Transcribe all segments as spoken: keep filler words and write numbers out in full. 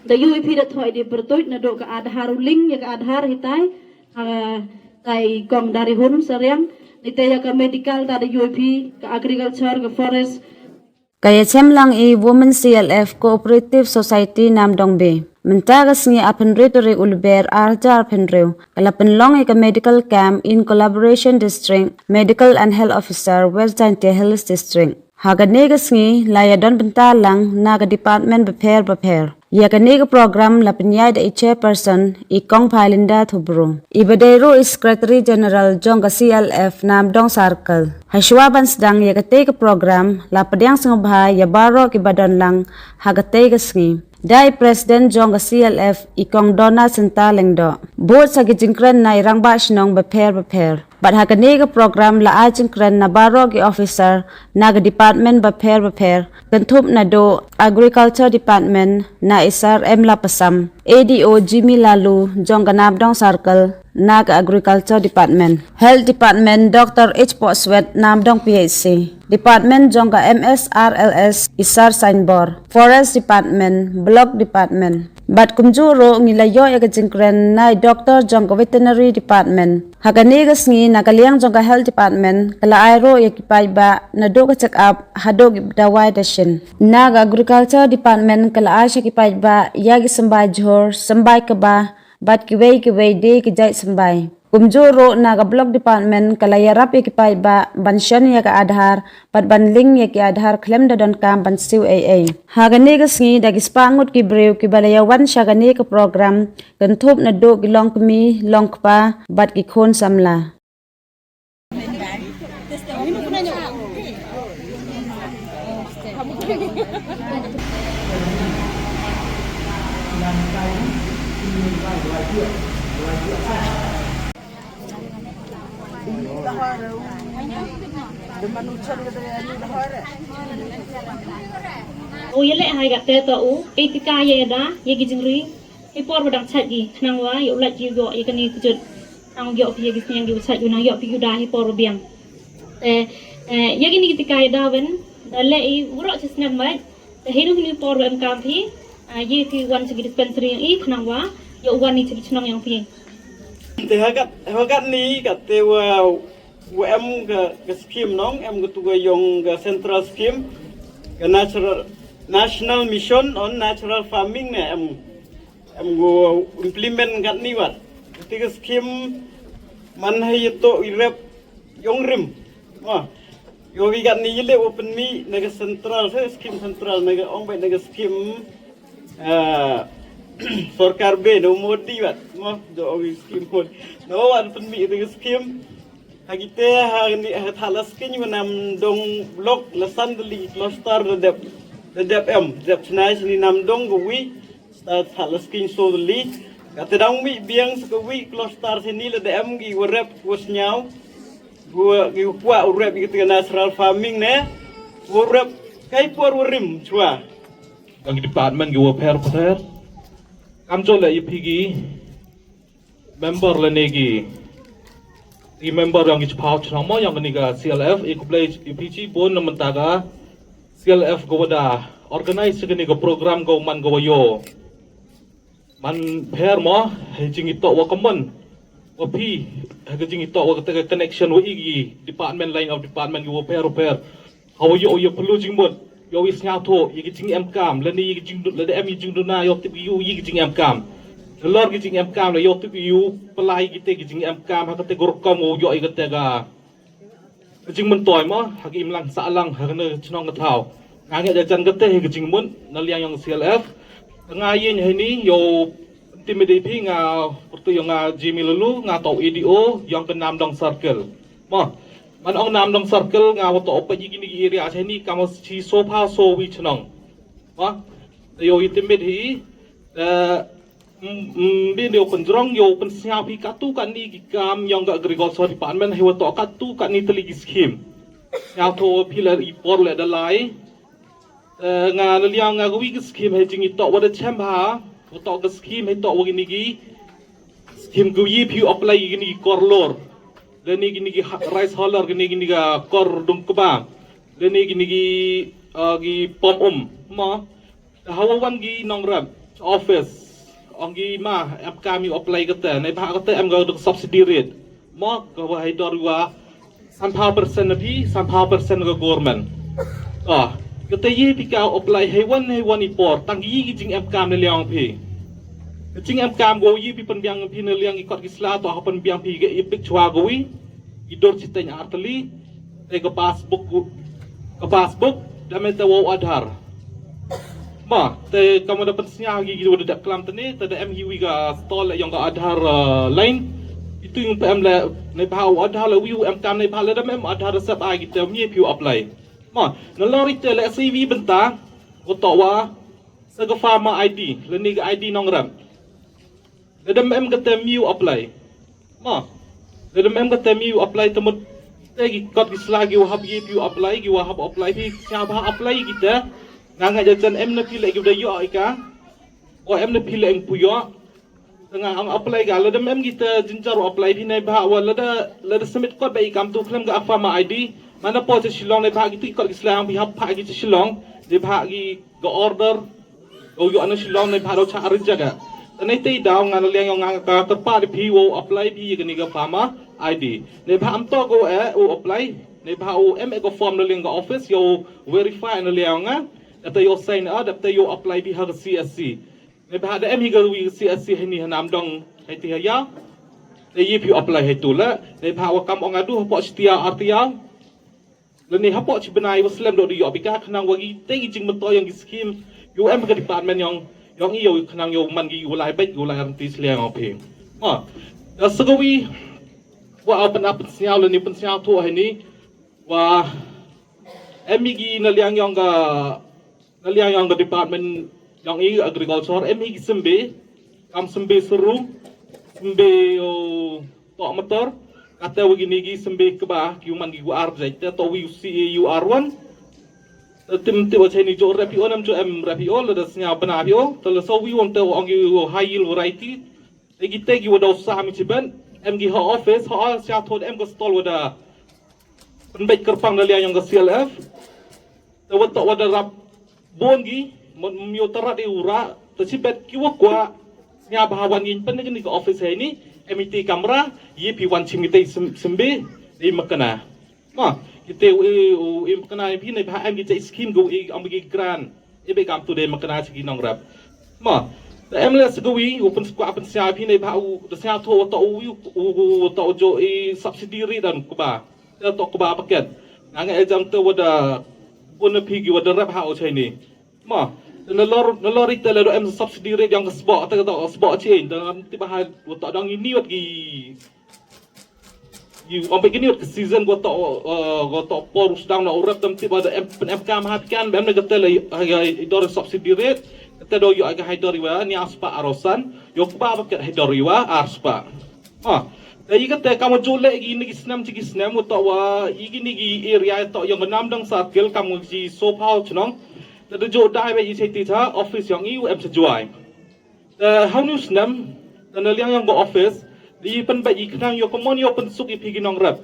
Da ïohi phi da thoh ïa i pyrtuit naduh ka Aadhaar u link ïa ka Aadhaar hitai. Ha tai kong Darihun Sariang. Nite ïa ka medical ta da ïohi phi ka agriculture ka forest. Ka ïachem lang i Women C L F Cooperative Society Namdong Bay. Mynta ka sngi arphew hynriew tarik u Lber ar hajar arphew hynriew ka la pynlong ïa ka medical camp in collaboration district medical and health officer West Jaintia Hills District. Ha kane ka sngi la ïadon bynta lang na ka department bapher bapher. Ïa kane ka program la pynïaid da i chairperson i Kong Phalinda Thubru. I ba dei ruh i Secretary General jong ka C L F Namdong Circle. Hashwa ban sdang ïa katei ka program la pdiang sngewbha ïa baroh ki ba don lang ha katei ka sngi. Da i President jong ka C L F i Kong Dona Senta Lyngdoh. Bud sa ki jingkren na i rangbah shnong bapher bapher. Bad ha kane ka program la ai jingkren na baroh ki officer na ka department bapher bapher, kynthup naduh Agriculture Department na i Sir M Lapasam, A D O Jimmy Lalu jong ka Namdong Circle na ka Agriculture Department, Health Department Doctor H Pohswet Namdong P H C, Department jong ka M S R L S i Sir Sainbor, Forest Department, Block Department. Bad kumjuh ruh ngi la ïoh ïa ka jingkren na i doctor jong ka Veterinary Department. Ha kane ka sngi na ka liang jong ka Health Department ka la ai ruh ïa ki paidbah naduh ka check up haduh ki dawai dashin. Na ka Agriculture Department ka la ai sha ki paidbah ïa ki symbai jhur, symbai kba bad kiwei kiwei de ki jait symbai. Kumjuh ruh na ka Block Department ka la ïarap ïa ki paidbah ban shon ïa ka Aadhaar bad ban link ïa ki Aadhaar khlem da donkam ban siew ei ei. Ha kane ka sngi da ki spah ngut ki briew ki ba la ïawan sha kane ka program, kynthup naduh ki longkmie, longkpa bad ki khun samla. U ïaleh hai kat te to u, ei tika ïa da ïa ki jingri. Hi por ba dang chait ki khnang wa ïa u lait ki ïoh ïa kane ka jut. Khnang ïoh phi ïa ki sniang ki u chait u nang ïoh phi ki u da hi por ba biang. Te ïa kine ki tika ïa da wen da leh i u roh chi snem mai. Te hinu hinu por ba em kam phi ïa phi wan chi ki dispensary i khnang wa ïoh wan ni chi ki chnong ïa phi. Te ha kat ha kat ni kat te wa wa em ka ka scheme nong em ka tu ka ïong ka central scheme ka natural national mission on natural farming ne em em go implement kat ni wat. Te ka scheme man hai to i rep ïong rim. Wa yo wi kat ni yile open mi na ka central se scheme central na ka ong bai na ka scheme sorkar be no modi wat mo do wi scheme modi no wat pynmih ïa ka scheme. Ha kite ha ni ha thala scheme wa nam dong block la san deli cluster da dep da dep em dep chnai sini nam dong go wi. Start thala scheme so deli kate dang wi biang sa ka wi cluster sini la da em gi wa rep wa sniaw. Wa gi wa kwa wa rep gi kite natural farming ne wa rep kai por wa rim chwa. Ka department ki wa pher pher kam jole ïa phi ki member lane ki i member ïong ki chiphaw chnong mo ïong kani ka C L F i kublei i phi chi bun na mynta ka C L F ka wa da organize kani ka program ka wa man ka wa ïoh man pher mo. Hei jing i to wa common wa phi hei ka jing i to wa kata ka connection wa i ki department line of department ki wa pher wa pher. Hawa ïoh ïa pelu jingmut ïoh ïa sngewthuh ïa ki jingem kam lane ïa ki jingduna lane em ïa jingduna ïoh tip ïa ïa ki jingem kam. Lor ki jingem kam la ïoh tip ïa pela ïa kite ki jingem kam ha kate ka rukom ïoh ïa kate ka jingmyntoi mo ha ki imlang sahlang ha kane chnong ka thaw. Nga ngeit ïa jan kate ha ki jingmut na liang ïong C L F. Nga ïeng ha ni ïoh intimidate phi nga pyrtuh ïong nga Jimmy Lulu nga tau A D O ïong ka Namdong Circle. Mo man ong Namdong Circle nga wa to opa ji kini ki area sa ni kama chi so pha so wi chnong. Mo yo i timit hi eh bi neo penjrong yo pensnyaw phi katu kani ki kam yong ka agriculture department hi wa to katu kani tali ki scheme. Snyaw to phi la i por le dalai. Eh, nga na liang nga wi ki scheme he jing i tok wa da chem ha wa tok ki scheme he tok wa kini ki scheme ku yi phi apply kini ki kor lor le ni kini ki rice huller kini kini ka kor dung kba le ni kini ki ah, ki pom um ma ha wa wan ki nong rap office, ong ki ma em kam ïa u apply kata, ne ba kata em ka subsidy rate. Mo ka wa hai dor wa samphaw percent na phi, samphaw percent ka government. Oh, kata ïa phi ka apply hai wan hai wan i por, tang ïa ki jing em kam na liang phi. Ka jing em kam go ïa phi pynbiang phi na liang i kot ki sla to ha pynbiang phi ga i pik chwa go wi. I dur chiteng artali, te ka passbook, ka passbook, da me te wow Aadhaar. Ma te kam da pynsngew gi gi da dep klam tene, te da em hi wi ka stall ïong ka Aadhaar, uh, line. Itu ïong pem le ne ba u Aadhaar le wi u em kam ne ba le da em Aadhaar sep ai gi te mi phi u apply. Ma na lori te le C V bynta, ko to wa sa ka farmer I D, le ni ka I D nongrep. Le da em ka te mi u apply. Ma le da em ka te mi u apply te mut te ki kot ki sla ki wa hap gi phi u apply, ki wa hap apply phi sha ba apply ki te. Nga nga jajan em na phi le ki da yo i ka. O em na phi le eng pu yo. Te nga ang apply ka le da em ki te jinjar u apply phi ne ba wa le da le da submit kot ba i kam tu khlem ka farmer I D. Mana po cha Shillong ne ba ki tu kot ki sla ang phi hap pha ki cha Shillong. Ne ba ki ga order. Yow yoh na Shillong ne ba do cha reject. Te ne te daw nga na liang yow nga ka kyrpad phi wow apply phi kani ka farmer I D. Ne ba am to go e u apply. Ne ba u em e ka form na liang ka office yow verify na liang nga. Te yow sign a dap te yow apply phi ha ka C S C. Ne ba da em hi ka wi C S C hini hanam dong hai ti ha ya. Te yi phi apply hai tu la. Ne ba wa kam ong adu hapoh sitia artia. Lane hapoh chi bnai wa slem do di yoh bika khnang wa gi te gi jingmyntoi yong gi skim. Yow em ka department yong yong i yow khnang yow man gi yow lai bek yow lai ranti sliang yong phi. Ma da sagawi wa au pynap pynsngew lane pynsngew thuh hini wa em i gi na liang yong ka na liang yong ka department yong i agriculture em i ki symbe kam symbe seru symbe o tok motor kata wa gini gi symbe kba ki uman gi ar jai te to wi u C A U R one. Te tim ti wa chai ni jo rep i o nam jo em rep i o la da snya bana i o te la so wi on te wa ong i o high yield variety. Te ki te ki wa daw sa mi chiben em gi ha office ha sya thod em ka stall wa da pynbeit kyrpang da liang yong ka C L F. Te wa tok wa da rap bon gi mon myo tarat i ura te chibet ki wa kwa nya ba wan yin pen ni ka office hai ni M E T kamra yi pi wan chim ki te sim- simbi di makana. Ma ki te u i u i makana pi ne ba em ki te skim go i am ki grant i be kam tu de makana chi ki nong rap. Ma te em le sgawi u pen skwa pen sia pi ne ba u da sia tho wa to u u u to jo i subsidy ri dan ku ba. Te tok ba paket. Nga nga ejam te wada pun na pigi wada rep ha o chai ni. Ma na lor na lor ite le do em subsidy rate yang ke sbo te to sbo chi en dan ti ba ha to dang ini wat gi. Yu ampe gini wat ke season go to go to por usdang na urep tam ti ba da em pen em kam ha kan bem ne ke te le ha dor subsidy rate. Ke te do yo ga ha dor iwa ni aspa arosan yo ba paket ha dor iwa aspa. Ha, da yi kata kam ju le gi ni gi snem chi gi snem u to wa yi gi ni gi area to yong nam dang circle kam ji so pau chnong. Da da jo dai ba yi sai ti tha office yong i u em sa juai. Da hau ni snem da na liang yong go office di pen ba yi khnang yo komon yo pen suk i pi gi nong rep.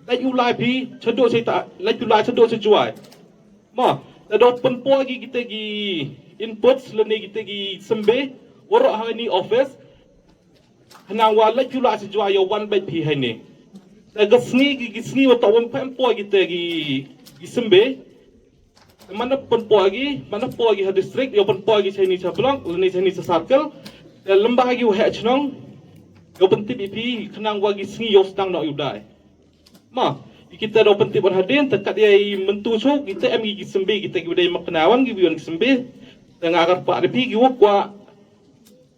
Da yu lai pi chado sai ta la yu lai chado sa juai. Ma da do pen po gi kita gi inputs le ni kita gi sembe woro ha ni office. Hanang wa lek ju la si jua yo wan bek phi hai ni. Te ga sngi gi gi sngi wa to wan pem po gi te gi gi sembe. Te mana pon po gi mana po gi ha district yo pon po gi chai ni cha block ni chai ni cha circle. Te lamba gi wa he chnong yo pon tip i phi khnang wa gi sngi yo stang no yu dai. Ma i kita do pon tip wan hadin te kat ya i mentu chu kita em gi gi sembe kita gi dai makna wan gi wan gi sembe. Te nga kar pa de phi gi wa kwa.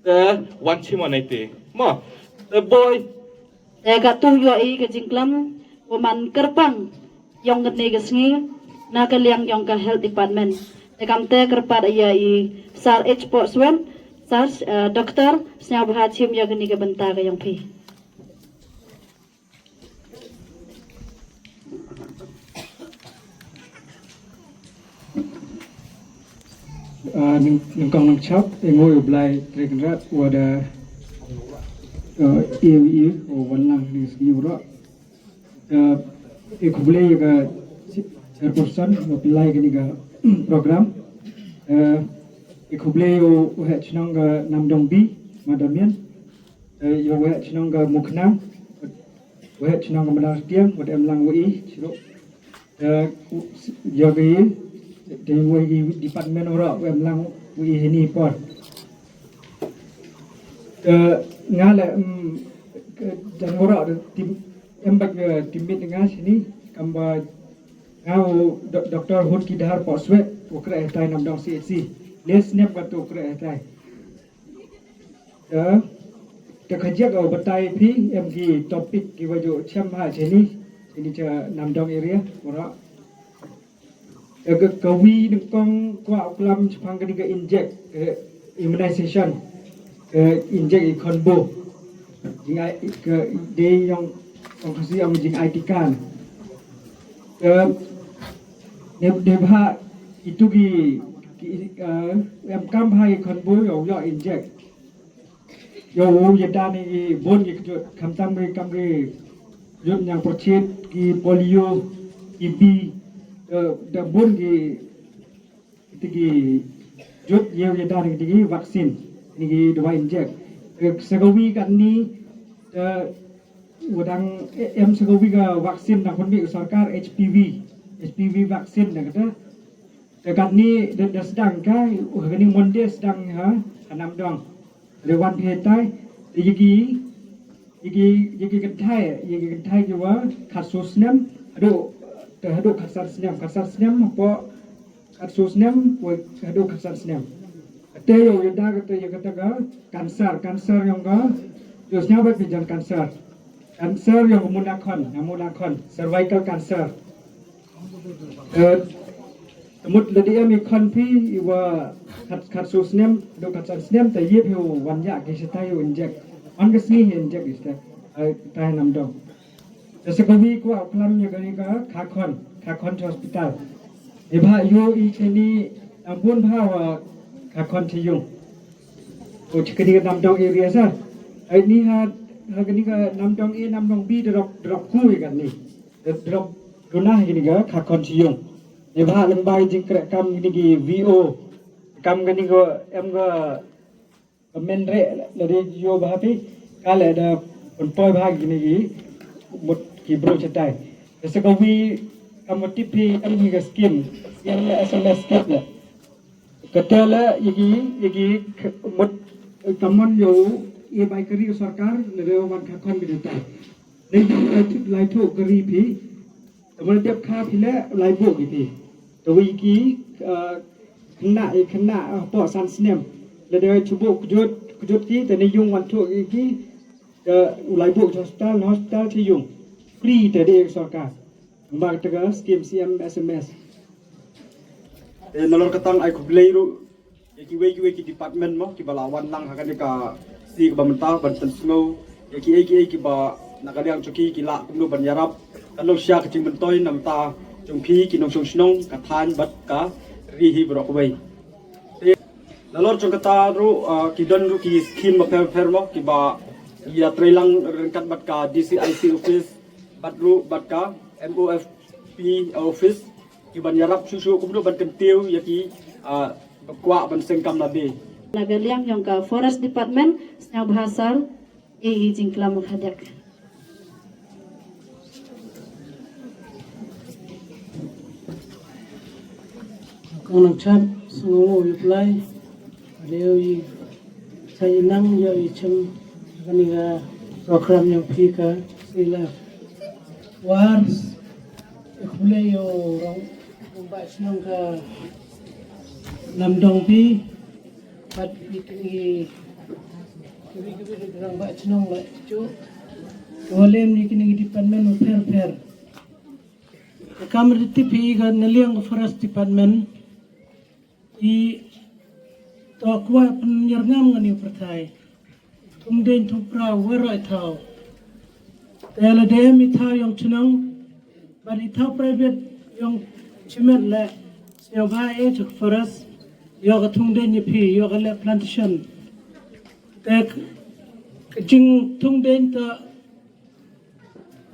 Te wan chi mo nai te mo te boy. Te ka tu yo i ka jingklam wa man kyrpang yong ka ne ka sngi na ka liang yong ka health department. Te kam te kyrpad ya i sar H Port Swen sar, eh, doktor snya bha chim ya ka ne ka bynta ka yong phi. Ah, nyngkong nyngchap, eh, ngoi u Blai Trekynrad, wada, eh, iu iu, o wanlang ni sgi uro. Eh, eh, khublei ka chairperson, wa pynlai kani ka program. Eh, I khublei ïa u heh chnong ka Namdong B, Madamian. Eh, ïa u heh chnong ka Mukhnang. U heh chnong ka Madan Tiang, wat em lang u i, chirup. Eh, u, ïa ki, dei u i department u ra, u em lang u i hini por. Eh, nga le, mm, ke, jan u ra, tim, em bak, eh, tim mit nga sini, kamba nga u Do-, Doktor Hun Kidhar Pohswet, u kre tai Namdong C H C. Les nem ka tu kre tai. Te, te ka jia ka batai phi, em ki topic ki wa ju chem ha chini, chini cha Namdong area, ora. Te ka, ka wi nyngkong kwah u klam chapang ka dei ka inject, ka immunization, ka inject i khon boo. Jingai, ka dei yong, yong Khasi ong jingai tika. Te, ne, ne bha, itu ki, ki, eh, em kam bha i khon boo, yo, yo inject. Yo, u ïa dan i bun ki kjut, khamtam ki kam ki kjut ñiangpyrchit, ki polio, ki bi, eh, da bun ki, ki, ki kjut, ïa, ïa dan ki, ki vaccine, ni ki dawai inject. Eh, sa kawi katni, eh, u dang, eh, em sa kawi ka vaccine dang pynbit ka sorkar H P V, H P V vaccine da kata. Te katni da, da sdang ka, u ha kani Monday sdang ha, ha Namdong. Re wan phi tai, te ïa ki, ïa ki, ïa ki kynthai, ïa ki kynthai ki wa khatsaw snem, haduh, te haduh khatsan snem, khatsan snem, hapoh khatsaw snem, wa haduh khatsan snem. Te ïa u ïa da kata ïa kata ka cancer, cancer yong ka, ïa sñiaw ba phi jan cancer. Cancer yong ka muna khon, yong muna khon, cervical cancer. Eh, mut lada em i khon phi, i wa khat, khatsaw snem, haduh khatsan snem, te ïa phi wan ïa ki sita ïa inject. Wan ka sngi inject i sita, eh, tai Namdong. Te sa kawi kwah u klam ïa kani ka kha khon, kha khon cha hospital. Ni bha ïoh i kani nang bun bha wa kha khon cha yung. Ko cha kani ka Namdong area sa. Ai ni ha, ha kani ka Namdong A, Namdong B, drop, drop ku i kani. Drop, duna i kani ka kha khon cha yung. Ni bha lem bai jingkre kam kani ki V O. Kam kani ko em ka Ka men re la dei ïoh bha phi, ka le da pynpoi bha kini ki mut ki bru chatai. Da sa kawi ka mut tip phi em hi ka skim, em la S M S skim la. Kata la ïa ki, ïa ki mut ka mon ïoh ïa bai kari ka sorkar la dei wan ka khon ki dei tai. Dei ki lai thu, lai thu kari phi. Te mut dep kha phi le lai bok ki phi. Te wi ki, eh, khynnah, eh, khynnah, eh, hapoh san snem. Lada chu bok kjut, kjut ki, te ne yung wan thuh ki, ki, te u lai bok cha hospital, na hospital cha yung. Free te dei sorkar. Ba te ka skim C M S M S. Te nalor ka tang ai khublei ruh ïa kiwei kiwei ki department mo, kiba la wan lang ha kane ka sngi kaba mynta ban pynsngew ïa kiei kiei kiba na ka liang jong ki ki lah kumno ban ïarap. Kan long sha ka jingmyntoi na bynta jong phi ki nongshong shnong, ka thaiñ bad ka ri hi baroh kawei. Te nalor jong kata ruh, ah, ki don ruh ki skim bapher bapher mo, kiba ïatrei lang ryngkat bad ka D C I C office bad ruh bad ka M O F P office. Ki ban ïarap shuh shuh kumno ban kyntiew ïa ki, ah, ba kwah ban seng kam lade. Na ka liang yong ka Forest Department, sñiaw bha sir, i, i jingklam ka dek. Kong nang chat, sngew u yuplai, leo i Sa i nang ïa i chem kani ka program yong phi ka sila. War, khublei ïa u rong, rangbah chnong ka Namdong phi, bad i kini, kini, kini rangbah chnong la chu. Walem ni kini department u pher pher. Ka kamar tip hi ka na liang ka forest department. I to kwah pynïarngam ngan ïa u pyrthai. Thung deiñ thung praw waroh i thaw. Te lada em i thaw yong chnong bad i thaw private yong chimet leh, sñiawbha e cha ka forest ïoh ka thung deiñ ïa phi, ïoh ka leh plantation. Te ka jingthung deiñ to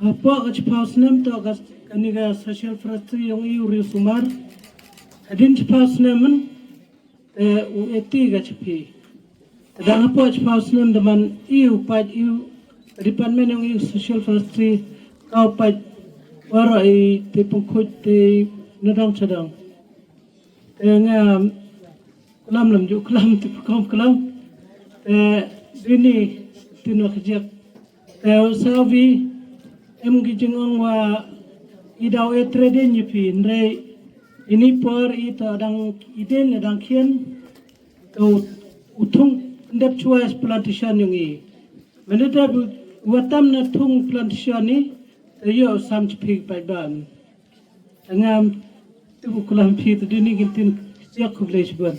Hapoh ka chiphaw snem to ka, kani ka social forestry yong i u riewsumar. Hadien chiphaw snem, Te u eti ka cha phi. Te dang hapoh chiphaw snem da man i u pait i u department yong i u social forestry ka u pait waroh i te pengkhuid te nadong chadong. Te nga klam lam ju klam te pekom klam. Te dini tin wa kajak. Te u sawi em ki jingong wa i daw e trading yu phi nrei ini por i to dang i din dang khian. To u thung ndep chwa plantation yong i. Mene da watam na thung plantation ni. Te yo sam chpik pai ban. Ngam tu kulam phi tu dini gintin. Siak khublei shibun.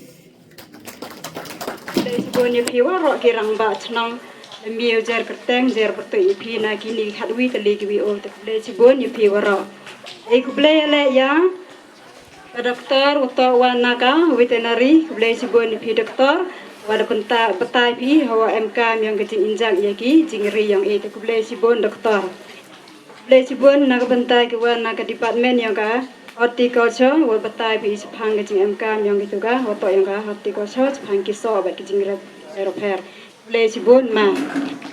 Khublei shibun ya phi waroh ki rangbah chnong. Lemi u jer kerteng jer bertu ya phi na kini khatwi tali kiwi o. Khublei shibun ya phi waroh. Ei khublei le ya. Ka doktor uto wan na ka veterinary, khublei shibun ya phi doktor. Wa da pynta batai phi hawa em kam yong ka jinginjak ya ki jingri yong i. Khublei shibun doktor. Khublei shibun na ka bynta ki wan na ka department yong ka horticulture, wa batai phi shaphang ka jingem kam yong ki tuga, wa to yong ka horticulture shaphang ki so bad ki jingrep pher pher. Khublei shibun ma.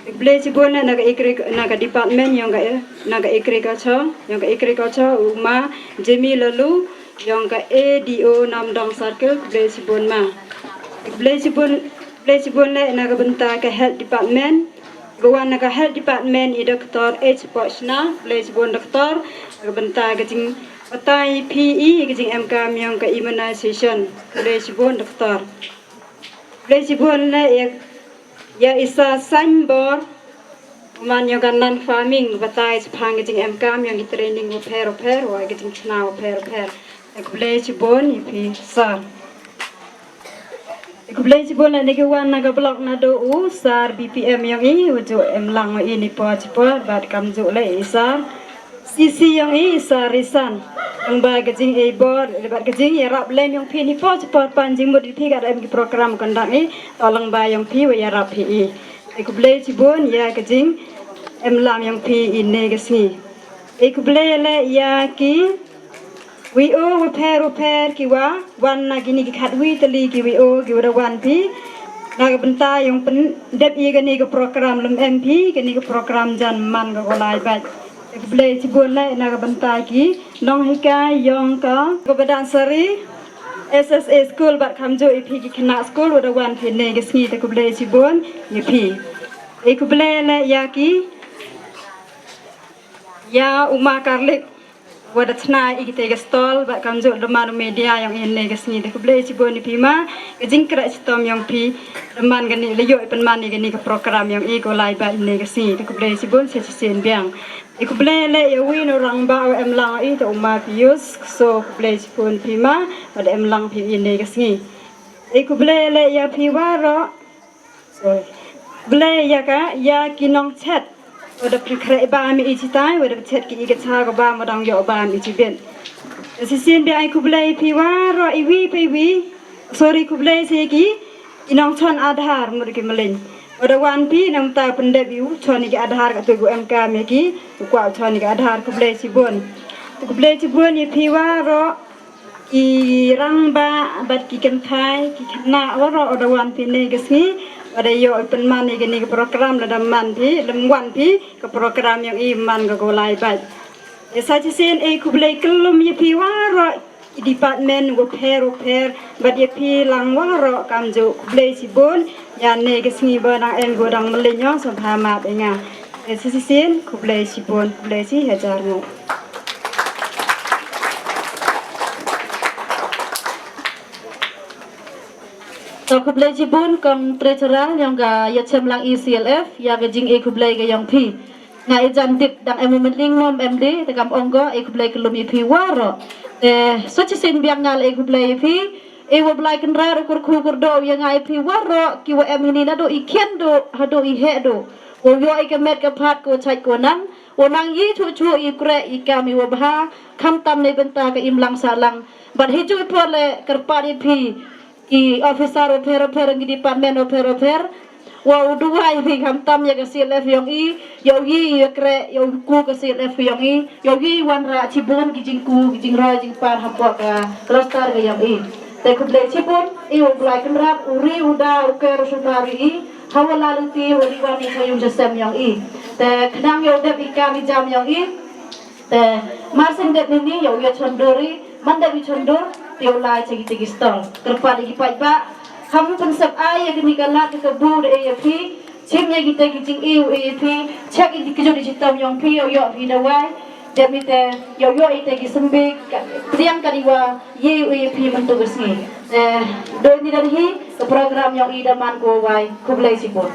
Khublei shibun na ka agri na ka department yong ka na ka agriculture, yong ka agriculture u ma Jimmy Lalu, yong ka A D O Namdong Circle, khublei shibun ma. Khublei shibun, khublei shibun le na ka bynta ka health department. Ka wan na ka health department i doktor H Pochna, khublei shibun doktor, na ka bynta ka jing batai phi i ka jingem kam yong ka immunization, khublei shibun doktor. Khublei shibun le ya ya isa saimbor man yong ka non farming batai shaphang ka jingem kam yong ki training wa pher wa pher wa ka jingchna wa pher wa pher. Khublei shibun ya phi sar. Khublei shibun le ni ki wan na ka block na do u sar B P M yong i u ju em lang wa i ni por chipor bad kam ju le i sar. C C yong i sar risan. Yong ba ka jing e bor bad ka jing ya rap lem yong phi ni por chipor pan jing mut phi ka da em ki program kan dang i. To lang ba yong phi wa ya rap phi i. Khublei shibun ya ka jing em lam yong phi i ne ka sngi. Khublei le ya ki wi o wa pher wa pher ki wa wan na kini ki khatwi tali ki wi o ki wa da wan phi. Na ka bynta yong pyn dep i kani ka program lem em phi kani ka program jan man ka ko lai bad. Khublei shibun le na ka bynta ki nonghikai yong ka ka badan sari. S S A school bad kam ju i phi ki khynnah school wa da wan phi ne ka sngi te khublei shibun ya phi. Khublei le ya ki ya u ma Karlik wa da chna i ki te ka stall bad kam ju da man u media yong i ne ka sngi te khublei shibun ya phi ma. Ka jingkra chitom yong phi da man kani le yo i pynman i kani ka program yong i ko lai bad ne ka sngi te khublei shibun sa chisien biang. Khublei le ya wi no rangbah wa em lang i to u ma Pius so khublei shibun phi ma wa da em lang phi i ne ka sngi. Khublei le ya phi waroh. Khublei ya ka ya ki nongchet wa da phi khreh ba mi i chitai wa da chet ki i ka cha ko ba ma dang yo ba mi chibit. Shisien biang khublei phi waroh i wi phi wi. Sorry khublei se ki i nongchon Aadhaar mut ki mlin. Wa da wan phi nang ta pyndep i u chon i ki Aadhaar ka tu gu em kam ya ki u kwa chon i ki Aadhaar khublei shibun. Khublei shibun ya phi waroh. Ki rangbah bad ki kynthai ki khynnah waroh wa da wan phi ne ka sngi wa da yo pynman i kani ka program la da man phi lem wan phi ka program yong i man ka ko lai bad. Ya sa chisien e khublei kyllum ya phi waroh ki department wa pher wa pher bad ya phi lang waroh kam ju khublei shibun ya ne ka sngi ba dang em ko dang mlin yong sa bha map e nga. Ya sa chisien khublei shibun khublei shi hajar nguh. To khublei shibun kong treasurer yong ka ya chem lang E C L F ya ka jing e khublei ka yong phi. Nga e jan tip dang em u mynling mom em de te kam ong ko e khublei kyllum ya phi waroh. Te so chisien biang nga le e khublei ya phi. E wa blai kynrad u kyrkhu kyrdoh ya nga ya phi waroh ki wa em ini na do i khian do ha do i heh do. Wa yo i ka met ka phat ko chait ko nang wa nang i chu chu i kre i kam i wa bha. Kham tam ne bynta ka im lang sa lang bad hi ju i por le kyrpad i phi ki officer wa pher wa pher ki department wa pher wa pher. Wa u duwai phi kham tam ya ka C L F yong i ya u yi ya kre ya u ku ka C L F yong i ya u yi wan ra chibun ki jingku ki jingroi jingpar hapoh ka roster ka yong i. Te khublei chibun, i u Blai Kynrad, u ri u da u ker u sumar i, hawa la lynti, hawa li wan i ha yung jasem yong i. Te khnang yow dep i kam i jam yong i. Te mar syn dep nini yow yow chondur i, man dep i chondur, te yow lai cha ki te ki stall. Kyrpad i ki paidbah, ham pynsep ai ya kini ka lad ka kabu da e ya phi, chim ya ki te ki jing i u e ya phi, check i ki jot i chitom yong phi, yow yow phi dawai, dep mi te, yow yow i te ki symbi, ka, priang ka diwa, ye u e ya phi myntu ka sngi. Te, doi ni dan hi, ka program yong i da man ko wai, khublei chibun.